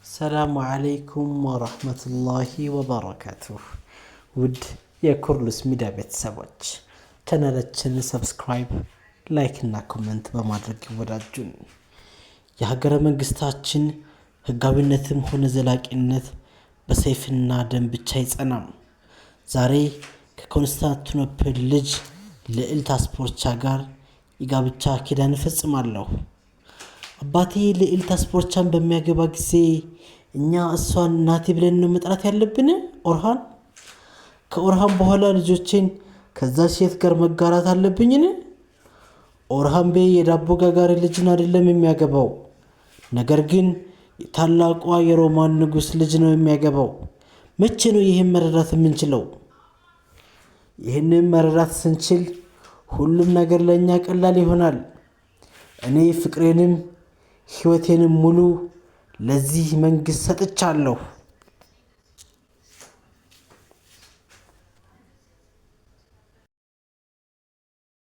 ሰላሙ አለይኩም ወረህመቱላሂ ወበረካቱሁ። ውድ የኩርሉስ ሚዲያ ቤተሰቦች ቻናላችንን subscribe፣ like እና comment በማድረግ ይወዳጁን። የሀገረ መንግስታችን ህጋዊነትም ሆነ ዘላቂነት በሰይፍና ደም ብቻ አይጸናም። ዛሬ ከኮንስታንቲኖፕል ልጅ ልዕልት አስፖርቻ ጋር የጋብቻ ኪዳን እፈጽማለሁ። አባቴ ልዕልት አስፖርቻን በሚያገባ ጊዜ እኛ እሷን እናቴ ብለን ነው መጥራት ያለብን? ኦርሃን፣ ከኦርሃን በኋላ ልጆቼን ከዛ ሴት ጋር መጋራት አለብኝን? ኦርሃን ቤይ የዳቦ ጋጋሪ ልጅን አይደለም የሚያገባው፣ ነገር ግን የታላቋ የሮማን ንጉሥ ልጅ ነው የሚያገባው። መቼ ነው ይህን መረዳት የምንችለው? ይህንን መረዳት ስንችል ሁሉም ነገር ለእኛ ቀላል ይሆናል። እኔ ፍቅሬንም ሕይወቴንም ሙሉ ለዚህ መንግሥት ሰጥቻለሁ።